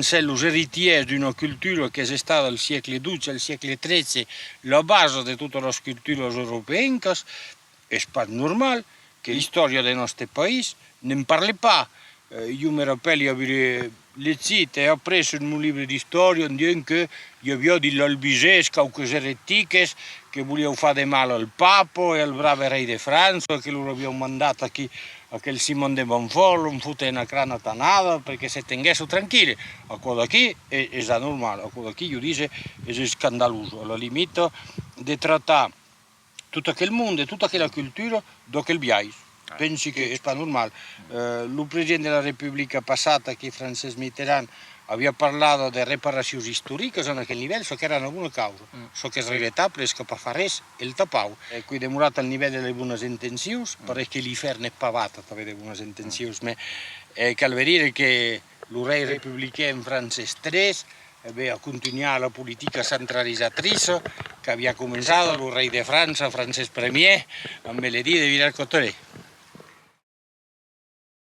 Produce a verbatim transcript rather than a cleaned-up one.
Sèm los eritièrs d'una cultura qu'es estada al siècle dotze, al siècle tretze, la basa de totas las culturas europeancas. Es pas normal que l'istòria de nòste país ne'n parle pas. Eh, jo me rapèli aver legit e aprés sus mon libre d'istòria en dient que i aviá dins l'Albisés quauques eretiques que volián far de mal al papa e al brave rei de França, que lor avián mandat aquí aquel Simon de Montfort, lo fotre una crana tanada per que se tenguèsson tranquilles. Aquò d'aquí e-, es anormal, aquò d'aquí, jo dise, es escandalós, a la limita, de tractar tot aquel monde, tota aquela cultura d'aquel biais. Pensi que es pas normal. Eh, lo president de la Republica passat, aquí, Francés Mitterrand, aviá parlat de reparacions istoricas en aquel nivèl, çò qu'èra una bona causa. Çò qu'es regretable es que pas far res, el tapau. E qu'ei demorat al nivèl de las bonas intencions, pareis que l'ifèrn es pavat tanben de bonas intencions, mès, eh, cal veire que lo rei republican Francés tres, e ben, a contunhat la politica centralizatriça qu'aviá començada lo rei de França, Francés Premier, amb l'idèa de virar còp torn.